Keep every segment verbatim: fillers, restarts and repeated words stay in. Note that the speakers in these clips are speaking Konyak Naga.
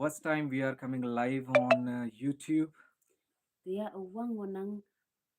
First time we are coming live on uh, YouTube. Tia awang wanang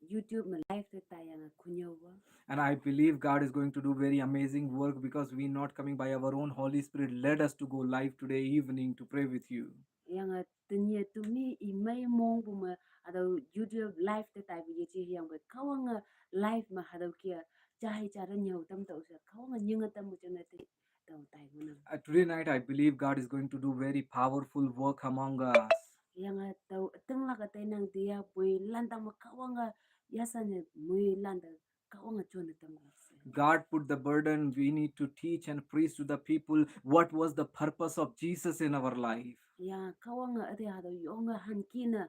YouTube me live te tayang kunyau wa. And I believe God is going to do very amazing work because we're not coming by our own. Holy Spirit led us to go live today evening to pray with you. Yang a tanya tumi i mai mong bu me atau YouTube live te tai bu ye chi yang bu kawang a live ma hatau kia jahai chara nyau tam tau sa kawang a nying a tam bu chang na te tau tai wanang. Uh, today night, I believe God is going to do very powerful work among us. Yang a tau teng lak a tai nang tia bui lantang ma kawang a yasa ne mui lantang kawang a chon a tam lak sa. God put the burden, we need to teach and preach to the people what was the purpose of Jesus in our life. Ya kawang a ate hatau yong a han kina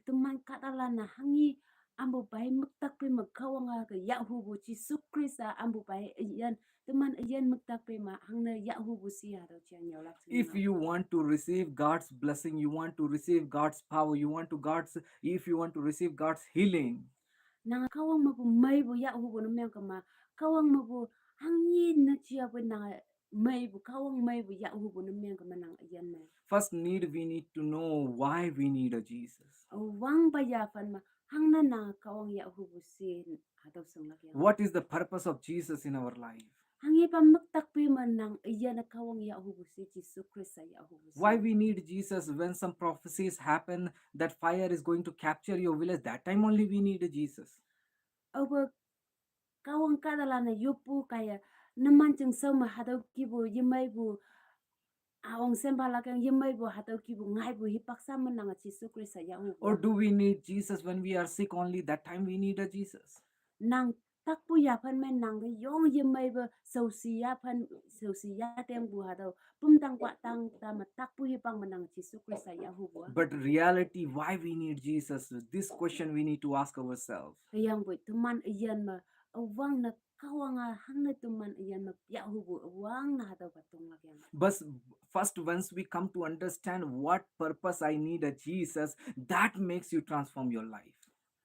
teman katalan na hangi ambu bai muktak pe ma kawang a ka Yahu bu Jisu Krista ambu bai yan teman yan muktak pe ma hang na Yahu bu si hatau chiang yau lak. If you want to receive God's blessing, you want to receive God's power, you want to God's if you want to receive God's healing, Nang kawang ma bu mai bu Yahu bu na meng kama kawang ma bu hangi na chia bu nang mai bu kawang mai bu Yahu bu na meng kama nang yan mai. First need, we need to know why we need a Jesus. Wang ba ya fan ma hang na nang kawang Yahu bu si hatau sang lak yang. What is the purpose of Jesus in our life? Hangi pa muktak pe ma nang yan kawang Yahu bu si Jisu Krista Yahu bu si. Why we need Jesus when some prophecies happen that fire is going to capture your village? That time only we need a Jesus. Oba kawang katalan na yopu kaya naman ching sama hatau kibu yemai bu aong semba lak yang yemai bu hatau kibu ngai bu hi paksa ma nang Jisu Krista Yahu bu. Or do we need Jesus when we are sick only? That time we need a Jesus. Nang takpu ya phan mai nang de yong yemai bu sausi ya phan sausi ya teng bu hatau pum tang kwa tang ta ma takpu ye pang ma nang Jisu Krista Yahu bu. But reality, why we need Jesus? This question we need to ask ourselves. Yang bu teman yan ma awang na kawang a hang na teman yan ma Yahu bu awang na hatau ba tong lak yang. But first, once we come to understand what purpose I need a Jesus, that makes you transform your life.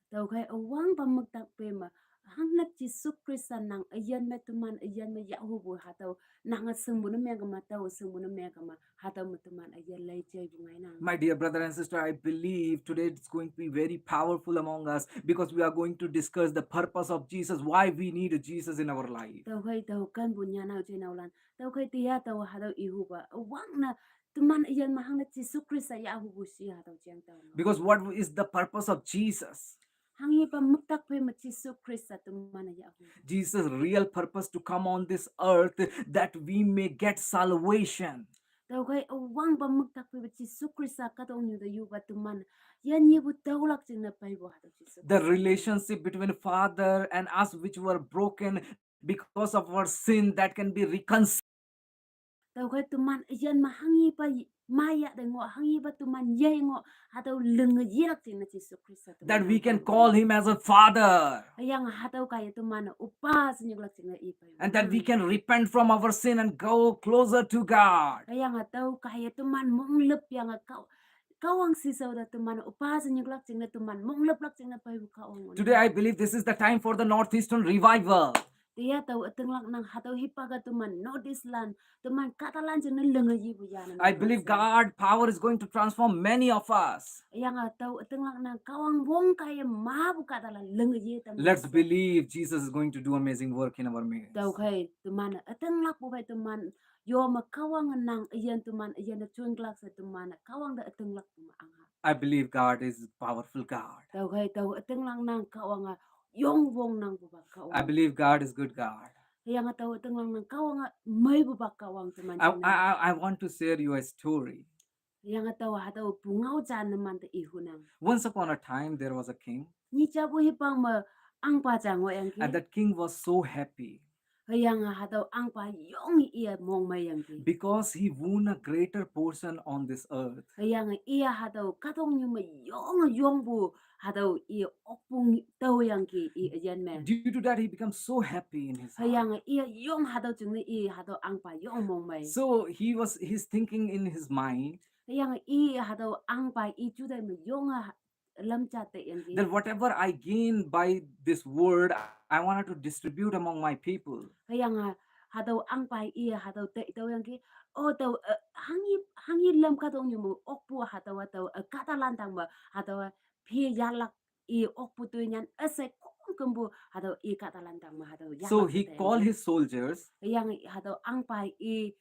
Tau khai awang ba muktak pe ma hang na Jisu Krista nang yan ma teman yan ma Yahu bu hatau nang a seng bu na meng kama tau seng bu na meng kama hatau ma teman yan lai jai bu ngai nang. My dear brother and sister, I believe today it's going to be very powerful among us because we are going to discuss the purpose of Jesus, why we need a Jesus in our life. Tau khai tau kan bu nya nau jai nau lan tau khai tia tau hatau ihu ba awang na teman yan ma hang na Jisu Krista Yahu bu si hatau chiang tau. Because what is the purpose of Jesus? Hangi pa muktak pe ma Jisu Krista teman Yahu. Jesus' real purpose to come on this earth that we may get salvation. Tau khai awang ba muktak pe Jisu Krista katong nyu da yu ba teman yan ye bu tau lak ching na pai bu hatau Jisu. The relationship between Father and us, which were broken because of our sin, that can be reconciled. Tau khai teman yan ma hangi pa ma ya de ngo hangi pa teman ye ngo hatau leng ye lak ching na Jisu Krista. That we can call him as a father. Yang hatau kaya teman upa senyuk lak ching na i pai. And that we can repent from our sin and go closer to God. Yang hatau kaya teman mong lep yang kau kawang si sau da teman upa senyuk lak ching na teman mong lep lak ching na pai bu kawang. Today, I believe this is the time for the Northeastern revival. Tia tau ateng lak nang hatau hi pa ka teman Northeast lan teman katalan ching na leng ye bu ya na. I believe God power is going to transform many of us. Yang a tau ateng lak nang kawang wong kaya ma bu katalan leng ye tam. Let's believe Jesus is going to do amazing work in our midst. Tau khai teman ateng lak bu khai teman yo ma kawang nang yan teman yan na chun glak sa teman kawang da ateng lak bu ma ang ha. I believe God is powerful God. Tau khai tau ateng lak nang kawang a yong wong nang bu ba kawang. I believe God is good God. Yang a tau ateng lak nang kawang a mai bu ba kawang teman. I, I, I want to share you a story. Yang a tau hatau bu ngau jan na man te ihu nang. Once upon a time, there was a king. Ni cha bu hi pang ma ang pa jang wa yang ki. And that king was so happy. Yang a hatau ang pa yong i a mong mai yang ki. Because he won a greater portion on this earth. Yang a i a hatau katong nyu ma yong yong bu hatau i a ok pung tau yang ki i a yan me. Due to that, he becomes so happy in his heart. Yang a i a yong hatau chung ni i hatau ang pa yong mong mai. So he was, he's thinking in his mind. Yang a i hatau ang pa i chu dai ma yong a lam cha te yang ki. That whatever I gain by this word, I wanted to distribute among my people. Yang a hatau ang pa i hatau te tau yang ki O tao, eh, hanghe, hanghe lam kahtoknyu me okpu hatüowa tao, eh, kahtalan tangme hatüowa phe yahlak i okpu toinyan üshei khongkümpu hatüo i kahtalan tangme hatüo So yahlak he tayangki. Called his soldiers. Hüyange hatüo ahngpa i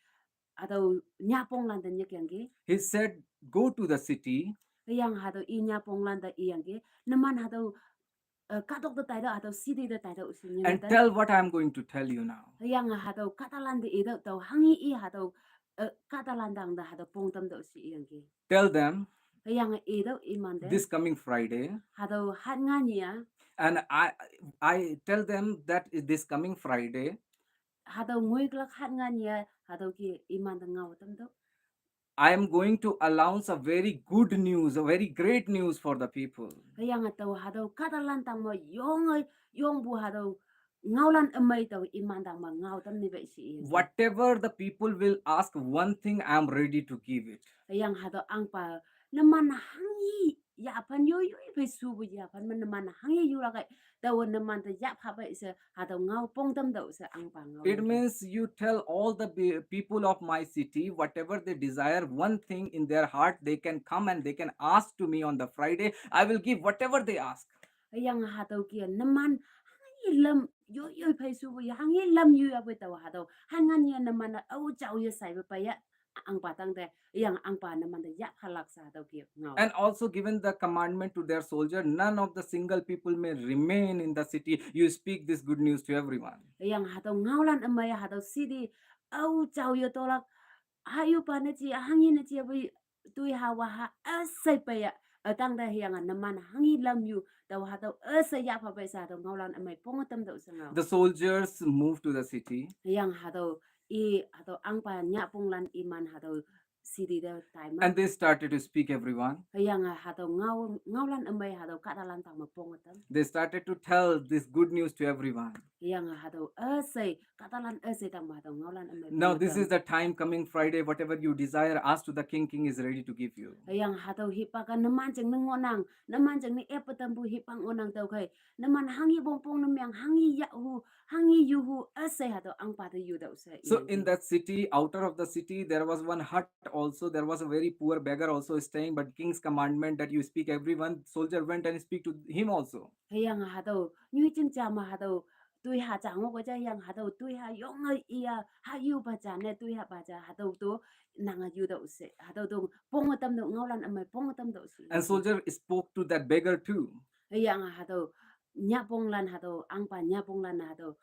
hatüo nyaponglan te nyikyangki. He said, "Go to the city." Hüyange hatüo i nyaponglan te iyangki. Numan hatüo, eh, kahtok te taitüoh, hatüo city te taitüoh she nyinge And tao. Tell what I am going to tell you now. Hüyange hatüo kahtalan te itüoh tao hanghe i hatüo, eh, kahtalan tangte hatüo pong tamtüoh she iyangki. Tell them Hüyange itüoh imante this coming Friday. Hatüo hatnga nyih-a And I, I tell them that this coming Friday, Hatüo ngoikülak hatnga nyih-a hatüo ke imante ngao tamtüoh. I am going to announce a very good news, a very great news for the people. Hüyange tao hatüo kahtalan tangme yonge, yongpu hatüo ngaolan ümei tao iman tangme ngao tam ni pei she i. Whatever the people will ask, one thing I am ready to give it. Hüyange hatüo ahngpa numan hanghe yaphan yoi yoi phei shupu yaphan me numan hanghe yulak ei. Taowe numan te yapha pei she hatüo ngao pong tamtüoh she ahngpa ngao It yangki. Means you tell all the be-, people of my city, whatever they desire, one thing in their heart, they can come and they can ask to me on the Friday. I will give whatever they ask. Hüyange hatüo ke numan hanghe lam yoi yoi phei shupu ya, hanghe lam yoi yapei tao hatüo. Hatnga nyih-a numan-e ao jao ye shaipe pei ya. Ahngpa tangte, hüyange ahngpa numante yaphalak she hatüo ke ngao. And also given the commandment to their soldier, none of the single people may remain in the city. You speak this good news to everyone. Hüyange hatüo ngaolan ümei hatüo city, ao jao ye tolak, hayupa ne ji, hanghe ne ji, pei toiha waha üshei pei ya, eh, tangte hüyange numan hanghe lam yu, tao hatüo üshei yapha pei she hatüo ngaolan ümei pong tamtüoh she ngao. The soldiers moved to the city. Hüyange hatüo i, hatüo ahngpa nyaponglan iman hatüo city te taima. And they started to speak everyone. Hüyange hatüo ngao, ngaolan ümei hatüo kahtalan tangme pong tam. They started to tell this good news to everyone. Hüyange hatüo üshei, kahtalan üshei tangme hatüo ngaolan ümei Now pong this tam. Is the time coming Friday, whatever you desire, ask to the king, king is ready to give you. Hüyange hatüo hipak-a numan jingne ngohnang, numan jingne eppe tampu hipak ngohnang tüokhei. Numan hanghe wongpong ne meng, hanghe yahhu, hanghe yuhu, üshei hatüo ahngpa te yutüoh she So in iyangki. That city, outer of the city, there was one hut also. There was a very poor beggar also staying, but king's commandment that you speak everyone, soldier went and speak to him also. Hüyange hatüo nyoijing ja me hatüo toiha ja ngoh kei ja, hüyange hatüo toiha yonge iya hayupa ja ne toihapa ja hatüo to nange yutüoh she, hatüo to pong tamtüoh, ngaolan ümei pong tamtüoh she. And soldier spoke to that beggar too. Hüyange hatüo nyaponglan hatüo, ahngpa nyaponglan hatüo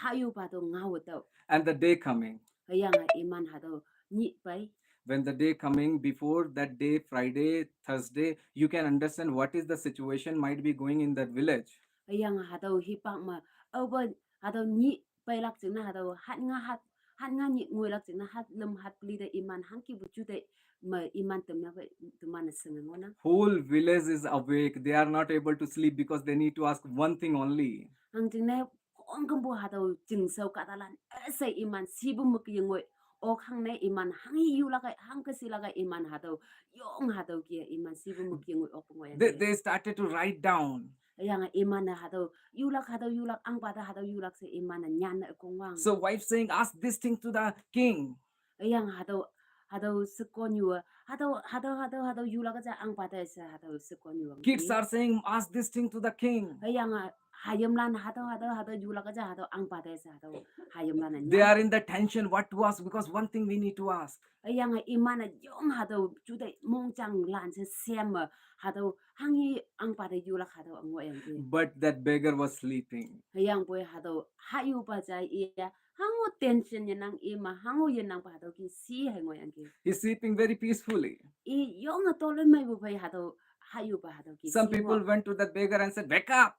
hayupa to ngao tüoh. And the day coming. Hüyange iman hatüo nyih pei. When the day coming, before that day, Friday, Thursday, you can understand what is the situation might be going in that village. Hüyange hatüo hipak me, aope hatüo nyih peilak jingne hatüo hatnga hat, hatnga nyih ngoilak jingne hat lüm hat peli te iman hangkipu ju te me iman temyapei teman-e shinge ngohnang. Whole village is awake. They are not able to sleep because they need to ask one thing only. Hangjingne khongkümpu hatüo chingshao kahtalan üshei iman shipu mük yengoi. Ok hangne iman hanghe yulak ei, hangke shilak ei iman hatüo, yong hatüo ke iman shipu mük yengoi okpu ngohyangki. They, they started to write down. Hüyange iman-e hatüo yulak, hatüo yulak, ahngpa te hatüo yulak she iman-e nyanne ükongwang. So wife saying, "Ask this thing to the king." Hüyange hatüo, hatüo shekonyu-a, hatüo, hatüo, hatüo, hatüo yulak ja ahngpa te she hatüo shekonyu-a. Kids are saying, "Ask this thing to the king." Hüyange hayimlan hatüo, hatüo, hatüo yulak ja hatüo ahngpa te she hatüo hayimlan-e nyan. They are in the tension, what to ask, because one thing we need to ask. Hüyange iman-e yong hatüo jute mongjanglan she shemme, hatüo hanghe ahngpa te yulak hatüo ngohyangki. But that beggar was sleeping. Hüyangpoi hatüo hayupa ja iya hango tension yenang, ima hango yenangpa hatüo ke shi hei ngohyangki. He's sleeping very peacefully. I yonge toloimeipu phei hatüo hayupa hatüo ke Some shi people ngoh. Went to that beggar and said, "Wake up."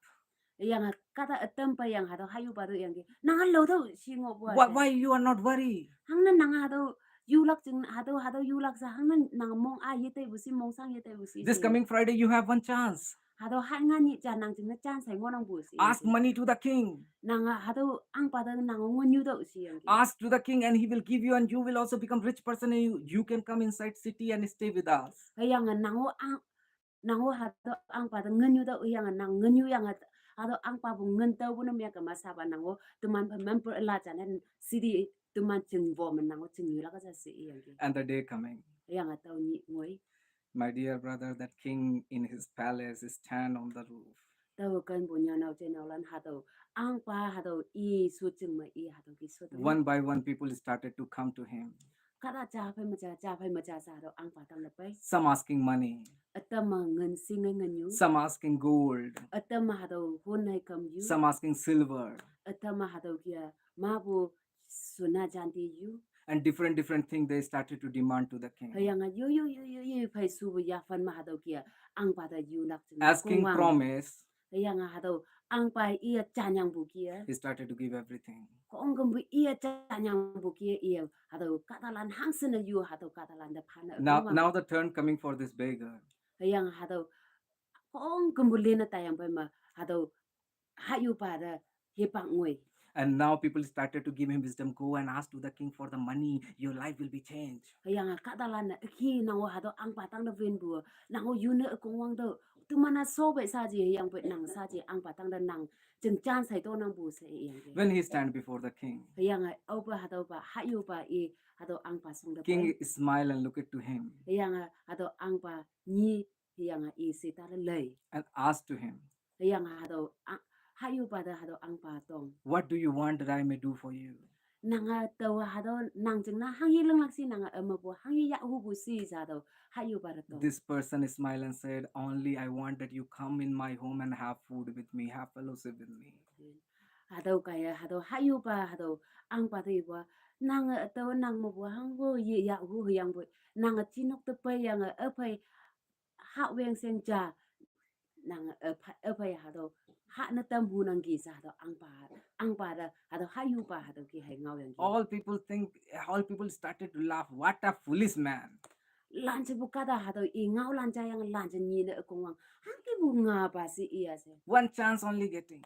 Hüyange kahta ütam peiyange hatüo hayupa to yangki, "Nang lao tüoh," she ngohpu-a she. Why, why you are not worry? Hangne nang hatüo yulak jing, hatüo, hatüo yulak she hangne nang mong-a yeteipu shi, mongshang yeteipu shi This she. Coming Friday, you have one chance. Hatüo hatnga nyih ja nang jingne chance hei ngohnangpu she. Ask money to the king. Nang-a hatüo ahngpa te nang-o ngin yu tüoh sheyangki. Ask to the king and he will give you and you will also become rich person and you, you can come inside city and stay with us. Hüyange nang-o ah, nang-o hatüo ahngpa te ngin yu tüoh, hüyange nang ngin yuyange hatüo ahngpapu ngin taopu ne meyake ma shapa nang-o teman phei member üla ja ne city teman chingvo menang o chingnyu lak ja si iyangki. And the day coming, Hüyange tao nyih ngoi. My dear brother, that king in his palace stand on the roof. Tao kenpu nyanao jenaolan hatüo ahngpa hatüo i shu ching me i hatüo ki shu tao. One by one, people started to come to him. Kahta ja phei me ja, ja phei me ja sa hatüo ahngpa tang te pei. Some asking money, Ütam me ngin shinge ngin yu. Some asking gold, Ütam me hatüo hon hei kam yu. Some asking silver. Ütam me hatüo kia mapu suna jandi yu. And different, different things they started to demand to the king. Hüyange yo yo yo yo yo phei shupu yaphan me hatüo kia ahngpa te yu nak jing. As king promised, Hüyange hatüo ahngpa iye janyangpu kia. He started to give everything. Khongkümpu iye janyangpu kia iye hatüo kahtalan hangshin ne yu hatüo kahtalan te phan ne. Now, now the turn coming for this beggar. Hüyange hatüo khongkümpu lene taiyang pei me hatüo hayupa te hipak ngoi. And now people started to give him wisdom. Go and ask to the king for the money. Your life will be changed. Hüyange kahtalan ne ki nang-o hatüo ahngpa tang te winpu. Nang-o yune ükongwang tüo. Teman-a sho pei shaji hüyangpoi nang shaji ahngpa tang te nang jing jan shei to nangpu she iyangki. When he stand before the king, Hüyange aope hatüopa hayupa i hatüo ahngpa shong te pei. King smile and look it to him. Hüyange hatüo ahngpa nyi hüyange i she ta te lei. And ask to him, Hüyange hatüo a- hayupa te hatüo ahngpa tong. What do you want that I may do for you? Nange taowa hatüo nang jingne hanghe linglak shi nange ümepu hanghe yahhupu shi sha tüo hayupa te tong. This person smile and said, Only I want that you come in my home and have food with me, have fellowship with me. Hatüo kaiye hatüo hayupa hatüo ahngpa te ipu-a, nange taowa nang mepu hangpu ye yahhu hüyangpoi nange jinok te peiyange üphei hahweng sheng ja nange üphei, üphei hatüo hahne tam hunangki sha hatüo ahngpa, ahngpa te hatüo hayupa hatüo ki hei ngaoyangki. All people think, all people started to laugh. What a foolish man. Lan jepu kahta hatüo i ngaolan jayange lan je nyi ne ükongwang. Hangkipu ngapa she iya she. One chance only getting.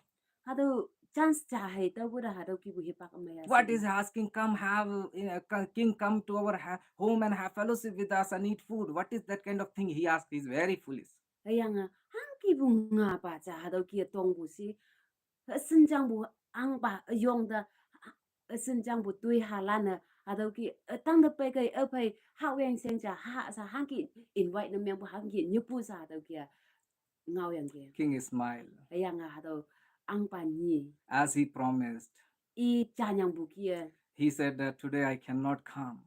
Hatüo chance ja hei taopu te hatüo kipu hipak me ya she. What is asking, come have, uh, co- king, come to our ha- home and have fellowship with us and eat food. What is that kind of thing he asked? He's very foolish. Hüyange hangkipu ngapa ja hatüo ki tongpu shi. Üshinjangpu ahngpa üyong te, üshinjangpu toi halan-e hatüo ki ütang te peikei üphei hahweng sheng ja ha sha hangki invite ne mengpu hangki nyüpu sha hatüo ki-a ngaoyangki. King smile. Hüyange hatüo ahngpa nyi. As he promised, I janyangpu ki-e. He said that, Today I cannot come.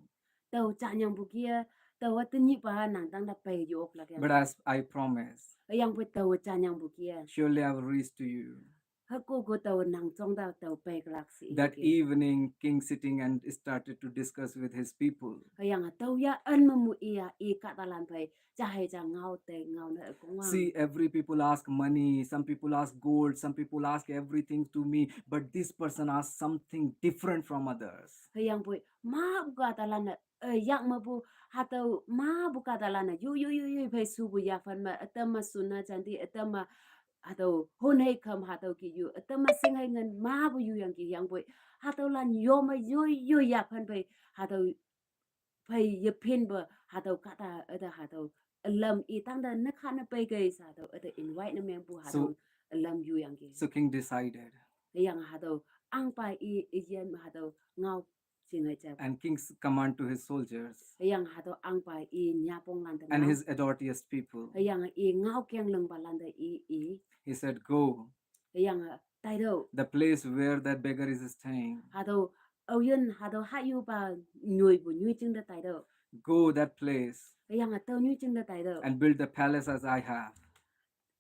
Tao janyangpu ki-e, taowa tenyihpa nang tangte pei ye-oklak yang. But as I promise, Hüyangpoi taowe janyangpu ki-e. Surely I will reach to you. Hükoko taowe nang jongte tao peiklak she. That evening, king sitting and started to discuss with his people. Hüyange tao ya ün me mu i-a i kahtalan phei ja hei ja ngao te ngao ne ükongwang. See, every people ask money, some people ask gold, some people ask everything to me, but this person asked something different from others. Hüyangpoi mapu kahtalan-e, eh, yak mepu hatüo mapu kahtalan-e yo yo yo yo phei shupu yaphan me, ütam me shunne jandi, ütam me hatüo honhei kham hatüo ki yu, ütam me shinghei ngin mapu yuyangki hüyangpoi hatüolan yo me yo yo yaphan phei hatüo phei yephinpe hatüo kahta üte hatüo ülam i tangte ne kha ne peikei sha hatüo üte invite ne mengpu hatüo ülam yuyangki. So king decided. Hüyange hatüo ahngpa i, iyin me hatüo ngao jinge ja. And king's command to his soldiers Hüyange hatüo ahngpa i nyaponglan te and ngao. His authority people. Hüyange i ngaokeng lingpalan te i, i. He said, Go. Hüyange taitüoh. The place where that beggar is staying. Hatüo aoyin hatüo hahyupa nyoipu nyoijing te taitüoh. Go that place Hüyange tüo nyoijing te taitüoh. And build the palace as I have.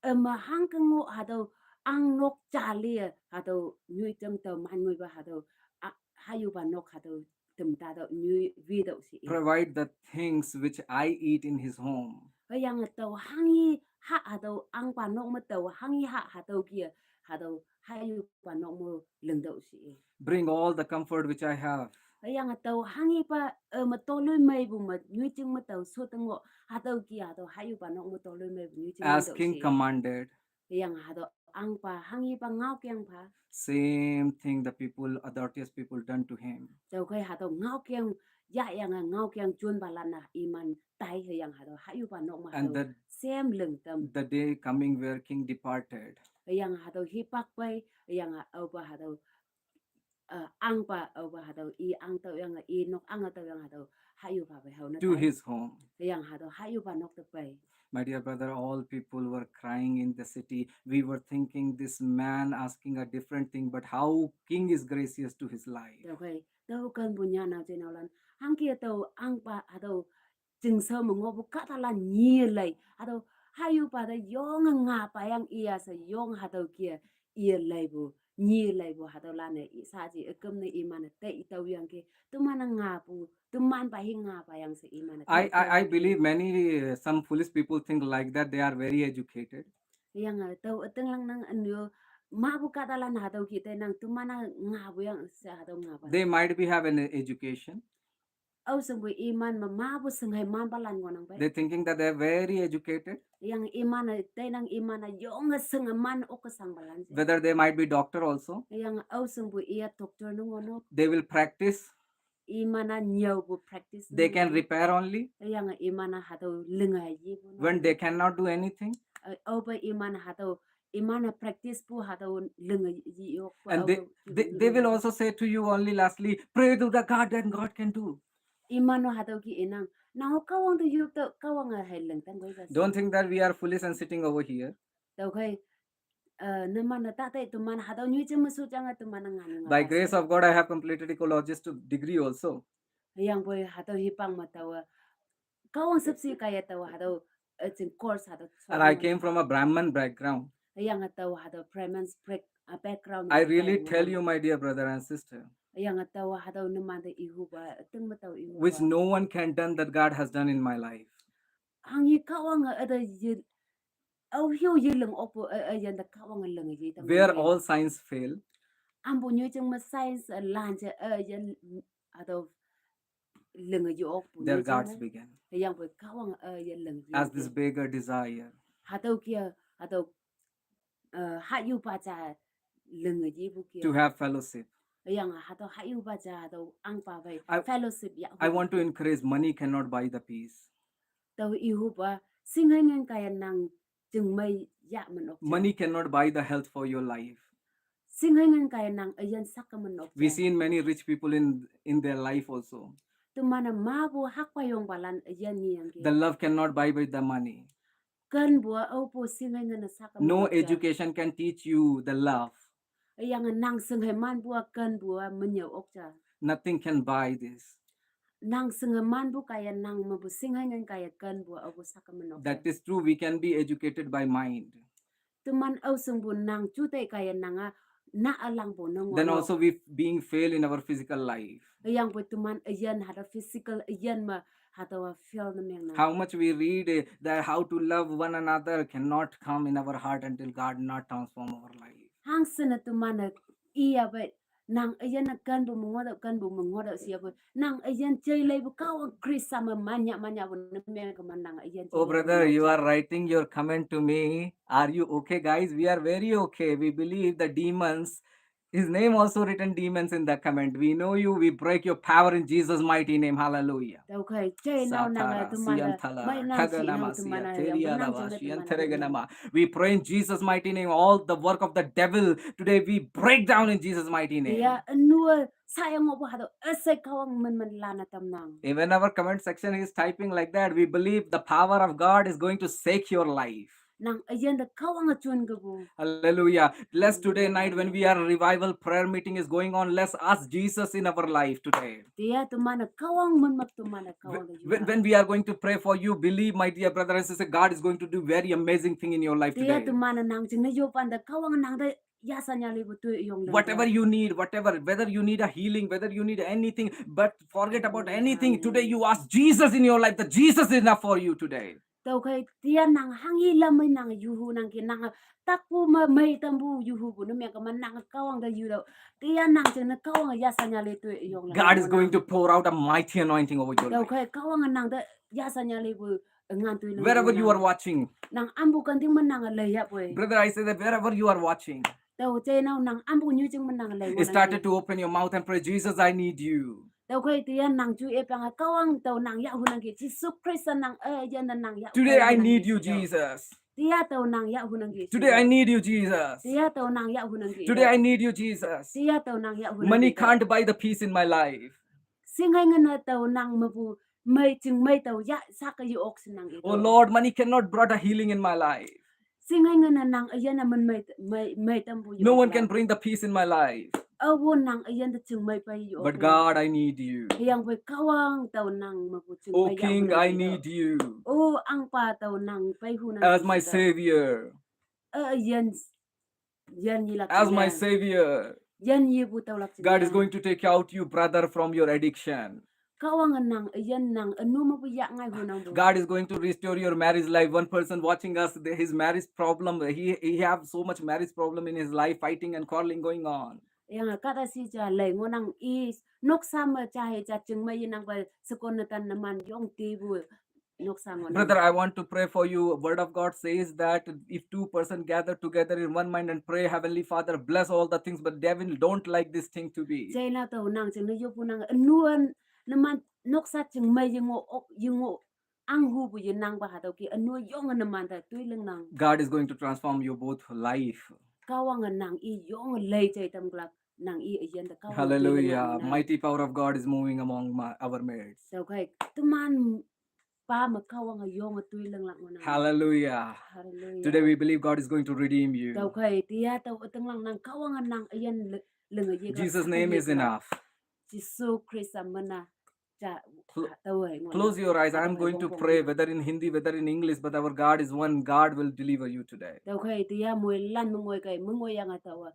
Üme hangke ngoh hatüo ahngnok jali hatüo nyoijing tao man ngoipa hatüo, a, hahyupa nok hatüo temtatüoh nyoi witüoh she. Provide the things which I eat in his home. Hüyange tao hanghi hah hatüo ahngpa nok me tao hanghi hah hatüo ki-e hatüo hahyupa nok me lingtüoh she. Bring all the comfort which I have. Hüyange tao hanghipa, eh, me toloimeipu me nyoijing me tao shote ngoh hatüo ki hatüo hahyupa nok me toloimeipu nyoijing me. As king commanded. Hüyange hatüo ahngpa hanghipa ngaokeng pha. Same thing the people, authorities people done to him. Tüokhei hatüo ngaokeng yahyange ngaokeng jonpalan-a iman tai hüyange hatüo hahyupa nok me hatüo same lingtam. The day coming where king departed. Hüyange hatüo hipak pei, hüyange aopa hatüo uh, ang pa, uh, pa hatüo i ang tao yang, i nok ang tao yang hatüo, hayu pa pei hao na to tai. His home. Yang hatüo hayu pa nok te pei. My dear brother, all people were crying in the city. We were thinking this man asking a different thing, but how king is gracious to his life. Tüokhei, tao kenpu nyanao jeiheinaolan, hangke tao ang pa hatüo chingshao me ngohpu kahtalan nyi lei. Hatüo hayu pa te yonge nga pa yang iya she yong hatüo ke iya leipu, nyi leipu hatüolan-e i saji üküm ne iman-e tei tao yangke, teman-e ngapu, teman pa hi nga pa yang she iman-e I, tei tao I, I yangke. believe many, uh, some foolish people think like that. They are very educated. Yange tao ütinglang nang ünyo, mapu kahtalan hatüo ke teinang teman-a ngapu yang she hatüo nga pa. They might be have an education. Ao shingpu iman me mapu shinghei manpalan ngohnang pei. They're thinking that they're very educated. Yang iman-e teinang iman-e yonge shinghei man okke shangpalan she. Whether they might be doctor also. Yang ao shingpu iya doctor ne ngohnok. They will practice. Iman-a nyüopu practice They ne can ngohnok. Repair only. Yang iman-a hatüo linge yepu ne. When they cannot do anything. Uh, aope iman hatüo, iman-e practice pu hatüo linge yeyok. And they, they, they will also say to you only lastly, pray to the God and God can do. Iman-o hatüo ke inang, nang-o Kahwang te yop tüo, Kahwange hei ling tangkoi ka. Don't think that we are foolish and sitting over here. Tüokhei, uh, numan-e ta tei teman hatüo nyoijing me shu jange teman-e ngan ngan. By grace of God, I have completed ecologist degree also. Hüyangpoi hatüo hipang me taowe, Kahwang shüpshe kaiye taowe hatüo, uh, jing course hatüo. And I came from a Brahmin background. Hüyange taowe hatüo Brahmin's break, uh, background. I really tell you, my dear brother and sister, Hüyange taowe hatüo numan te ihupa, üting me tao ihupa. Which no one can done that God has done in my life. Hanghe Kahwange üte ye, aoheo yeling okpu, uh, uh, yinte Kahwange linge ye tang. Where all science fail. Ampu nyoijing me science, uh, lan je, uh, ye, hatüo linge ye okpu. There God's begin. Hüyangpoi Kahwange, uh, yeling ye. As this beggar desire. Hatüo ke, hatüo, uh, hayupa ja linge yepu ke. To have fellowship. Hüyange hatüo hayupa ja hatüo angpa pei fellowship ya. I want to encourage, money cannot buy the peace. Tao ihupa, shinghei ngin kaiye nang jingmei yah menok ja. Money cannot buy the health for your life. Shinghei ngin kaiye nang üyin sake menok ja. We seen many rich people in, in their life also. Teman-e mapu hakpa yongpalan üyin ngeyangki. The love cannot buy with the money. Kenpu-a aopu shinghei ngin-e sake menok ja. No education can teach you the love. Hüyange nang shinghei manpu-a kenpu-a menyüo ok ja. Nothing can buy this. Nang shinghei manpu kaiye nang mepu shinghei ngin kaiye kenpu-a aopu sake menok ja. That is true, we can be educated by mind. Teman aoshingpu nang juteih kaiye nang-a na ülangpu ne ngoh. Then also we being fail in our physical life. Hüyangpoi teman üyin hatüo physical üyin me hatüowa fail ne mengnang. How much we read, eh, that how to love one another cannot come in our heart until God not transform our life. Hangshin-e teman-e iya pei nang üyin-e kenpu me ngohtüoh, kenpu me ngohtüoh sheyapoi nang üyin jeileipu Kahwang Khrista me manyah manyahpu ne mengkema nang üyin. Oh brother, you are writing your comment to me. Are you okay, guys? We are very okay. We believe the demons, his name also written demons in the comment. We know you. We break your power in Jesus' mighty name. Hallelujah. Tüokhei jeinao nange teman-e mei nang shi nang teman-e teria la wa shi an tere ge nama. We pray in Jesus' mighty name. All the work of the devil today we break down in Jesus' mighty name. Ya, ünu-e sayang ngohpu hatüo üshei Kahwang min min lan-e tamnang. Even our comment section is typing like that. We believe the power of God is going to shake your life. Nang üyin te Kahwange jon kepu. Hallelujah. Let's today night when we are revival prayer meeting is going on, let's ask Jesus in our life today. Tia teman-e Kahwang min mak teman-e Kahwang. When, when we are going to pray for you, believe, my dear brother and sister, God is going to do very amazing thing in your life today. Tia teman-e nang jingne yopan te Kahwange nang te yasanyalipu toi yong. Whatever you need, whatever, whether you need a healing, whether you need anything, but forget about anything. Today you ask Jesus in your life, that Jesus is enough for you today. Tüokhei tia nang hanghe lam mei nang yuhu nangki nang takpu me mei tampu yuhupu ne mengkema nang Kahwang te yutüoh. Tia nang jingne Kahwange yasanyali toi yong. God is going to pour out a mighty anointing over your life. Tüokhei Kahwange nang te yasanyalipu ngan toi. Wherever you are watching, nang ampu kenting me nange leiyahpoi. Brother, I say that wherever you are watching, tao jeinao nang ampu nyoijing me nange lei, you started to open your mouth and pray, Jesus, I need you. Tüokhei tia nang ju ipange Kahwang tao nang yahhu nangki Jesu Khrista nang, eh, üyin te nang yah. Today I need you, Jesus. Tia tao nang yahhu nangki. Today I need you, Jesus. Tia tao nang yahhu nangki. Today I need you, Jesus. Tia tao nang yahhu nangki. Money can't buy the peace in my life. Singai ngana tao nang mapu mai chingmai tao ya saka yu ok si nang ito. Oh Lord, money cannot brought a healing in my life. Singai ngana nang ayana man mai mai mai tampu yu. No one can bring the peace in my life. Awo nang ayan ta chingmai pai yu. But God, I need you. Yang pai Kahwang tao nang mapu chingmai. Oh King, I need you. Oh Angpa tao nang pai hu nang. As my Savior. Ayan yan yi lak. As my Savior. Yan yi pu tao lak. God is going to take out you, brother, from your addiction. Kahwang nang ayan nang anu mapu ya ngai hu nang bu. God is going to restore your marriage life. One person watching us, the- his marriage problem, he he have so much marriage problem in his life, fighting and quarreling going on. Yang kata si cha lai ngo nang i noksa ma cha he cha chingmai yi nang pa sekon na tan naman yong ti bu noksa ngo nang. Brother, I want to pray for you. Word of God says that if two person gather together in one mind and pray, Heavenly Father bless all the things. But devil don't like this thing to be. Chai na tao nang ching na yopu nang anuan naman noksa chingmai yi ngo ok yi ngo ang hu bu yi nang ba ha tao ki anu yong naman ta tui leng nang. God is going to transform your both life. Kahwang nang i yong lai chai tam glak nang i ayan ta Kahwang. Hallelujah. Mighty power of God is moving among my, our midst. Tao kai teman pa ma Kahwang yong tui leng lak ngo nang. Hallelujah. Hallelujah. Today we believe God is going to redeem you. Tao kai tia tao teng lang nang Kahwang nang ayan leng yi. Jesus' name is enough. Jisu Krista mana cha tao hai ngo. Close your eyes. I'm going to pray, whether in Hindi, whether in English, but our God is one. God will deliver you today. Tao kai tia mui lan mengoi kai mengoi yang tao.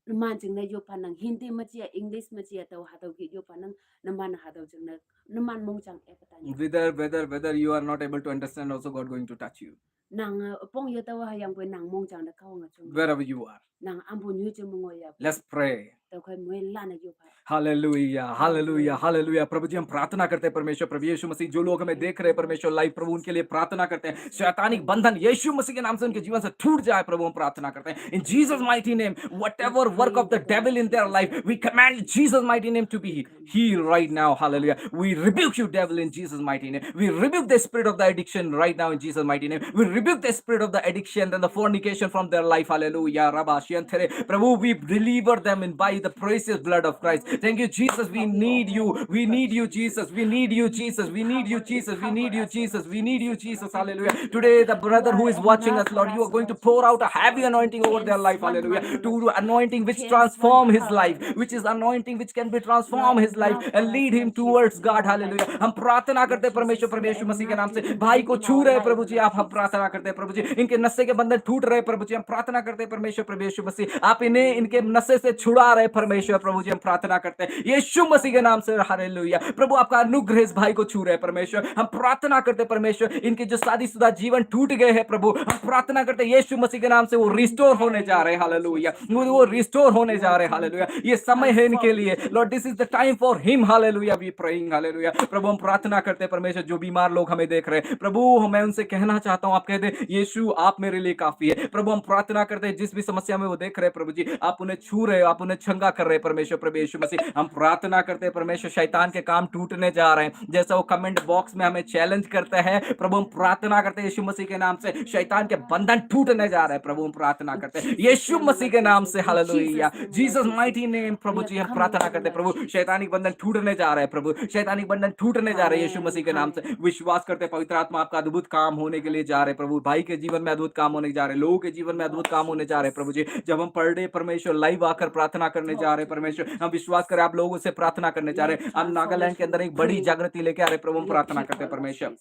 Naman ching na yopa nang Hindi ma chia English ma chia tao ha tao ki yopa nang naman ha tao ching na naman mong chang e patan. Whether whether whether you are not able to understand, also God going to touch you. Nang pong yo tao ha yang pui nang mong chang da Kahwang chung. Wherever you are. Nang ampu nyu ching mengoi ya. Let's pray. Tao kai mui lan yopa. Hallelujah, hallelujah, hallelujah. प्रभु जी, हम प्रार्थना करते हैं परमेश्वर, प्रभु यीशु मसीह, जो लोग हमें देख रहे हैं परमेश्वर लाइव, प्रभु उनके लिए प्रार्थना करते हैं। शैतानिक बंधन यीशु मसीह के नाम से उनके जीवन से टूट जाए प्रभु, हम प्रार्थना करते हैं। In Jesus' mighty name, whatever work of the devil in their life, we command Jesus' mighty name to be healed right now. Hallelujah. We rebuke you, devil, in Jesus' mighty name. We rebuke the spirit of the addiction right now in Jesus' mighty name. We rebuke the spirit of the addiction and the fornication from their life. Hallelujah. Rabba Shiantere. Prabhu, we deliver them in by the precious blood of Christ. Thank you, Jesus. We need you. We need you, Jesus. We need you, Jesus. We need you, Jesus. We need you, Jesus. We need you, Jesus. Hallelujah. Today, the brother who is watching us, Lord, you are going to pour out a heavy anointing over their life. Hallelujah. To the anointing which transform his life, which is anointing which can be transform his life and lead him towards God. Hallelujah. हम प्रार्थना करते हैं परमेश्वर, प्रभु यीशु मसीह के नाम से भाई को छू रहे हैं प्रभु जी आप, हम प्रार्थना करते हैं प्रभु जी, इनके नशे के बंधन टूट रहे प्रभु जी, हम प्रार्थना करते हैं परमेश्वर, प्रभु यीशु मसीह आप इन्हें इनके नशे से छुड़ा रहे परमेश्वर, प्रभु जी हम प्रार्थना करते हैं यीशु मसीह के नाम से। हालेलुया। प्रभु आपका अनुग्रह इस भाई को छू रहे हैं परमेश्वर, हम प्रार्थना करते हैं परमेश्वर, इनके जो शादीशुदा जीवन टूट गए हैं प्रभु, हम प्रार्थना करते हैं यीशु मसीह के नाम से वो रिस्टोर होने जा रहे हैं। हालेलुया। वो, वो रिस्टोर होने जा रहे हैं। हालेलुया। ये समय है इनके लिए। Lord, this is the time for him. Hallelujah. We praying. Hallelujah. प्रभु हम प्रार्थना करते हैं परमेश्वर, जो बीमार लोग हमें देख रहे हैं प्रभु, मैं उनसे कहना चाहता हूँ, आप कह दे यीशु आप मेरे लिए काफी है। प्रभु हम प्रार्थना करते हैं जिस भी समस्या में वो देख रहे हैं प्रभु जी, आप उन्हें छू रहे हो, आप उन्हें चंगा कर रहे हैं परमेश्वर, प्रभु यीशु मसीह। हम प्रार्थना करते हैं परमेश्वर, शैतान के काम टूटने जा रहे हैं। जैसा वो कमेंट बॉक्स में हमें चैलेंज करते हैं प्रभु, हम प्रार्थना करते हैं यीशु मसीह के नाम से, शैतान के बंधन टूटने जा रहे हैं प्रभु, हम प्रार्थना करते हैं यीशु मसीह के नाम से। हालेलुया। Jesus mighty name प्रभु जी, हम प्रार्थना करते हैं प्रभु, शैतानिक बंधन टूटने जा रहे हैं प्रभु, शैतानिक बंधन टूटने जा रहे हैं यीशु मसीह के नाम से। विश्वास करते हैं पवित्र आत्मा आपका अद्भुत काम होने के लिए जा रहे हैं प्रभु, भाई के जीवन में अद्भुत काम होने जा रहे हैं, लोगों के जीवन में अद्भुत काम होने जा रहे हैं प्रभु जी। जब हम पर डे परमेश्वर लाइव आकर प्रार्थना करने जा रहे हैं परमेश्वर, हम विश्वास करें आप लोगों से प्रार्थना करने जा रहे हैं। हम नागालैंड के अंदर एक बड़ी जागृति लेके आ रहे हैं प्रभु, हम प्रार्थना करते हैं परमेश्वर।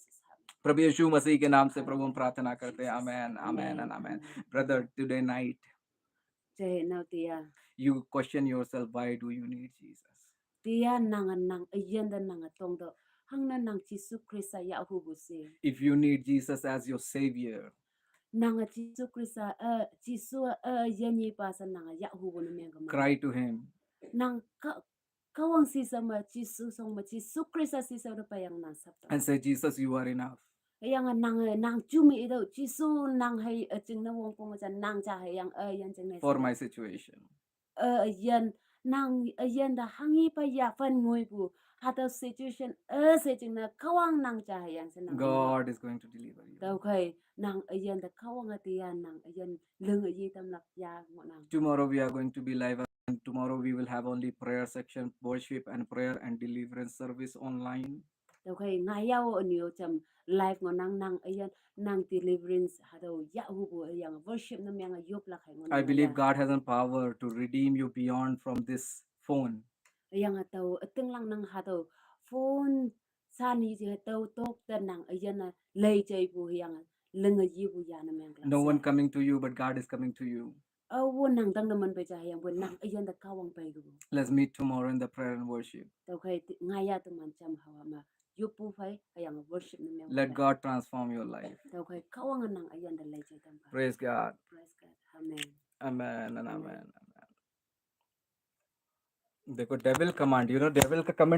प्रभु यीशु मसीह के नाम से प्रभु हम प्रार्थना करते हैं। Amen, amen and amen. Brother, today night Chai nao tia. You question yourself, why do you need Jesus? Tia nang nang ayan da nang tong do. Hang na nang Jisu Krista ya hu bu si. If you need Jesus as your savior, nang Jisu Krista a Jisu a yan yi pa sa nang ya hu bu na meng ka ma. Cry to him. Nang ka Kahwang si sa ma Jisu song ma Jisu Krista si sa da pa yang nang sap ta. And say, Jesus, you are enough. Yang nang nang cumi itu Jisu nang hai a jing na wong kong cha nang cha hai yang a yan jing na. For my situation. A yan nang a yan da hang yi pa ya fan ngoi bu. Ha ta situation a se jing na Kahwang nang cha hai yang sa nang. God is going to deliver you. Tao kai nang üyin te Kahwang a te ya nang üyin ling üyi tamlak ya ngohnang. Tomorrow we are going to be live, and tomorrow we will have only prayer section, worship and prayer and deliverance service online. Tüokhei ngayao ünyo jam live ngohnang, nang üyin nang deliverance hatüo yahhupu üyange worship ne menge yoplak hei ngohnang. I believe God has a power to redeem you beyond from this phone. Üyange tao ütinglang nang hatüo phone sani je tao tok te nang üyin a lei jeipu hüyange ling üyipu ya ne meng. No one coming to you, but God is coming to you. Awo nang tang ne man pei ja hüyangpu nang üyin te Kahwang pei kepu. Let's meet tomorrow in the prayer and worship. Tüokhei ngaya teman jam hawa ma yoppu phei hüyange worship ne meng. Let God transform your life. Tüokhei Kahwange nang üyin te lei jei tam pha. Praise God. Praise God. Amen. Amen and Amen. Amen. Amen. देखो, devil command, you know, devil का command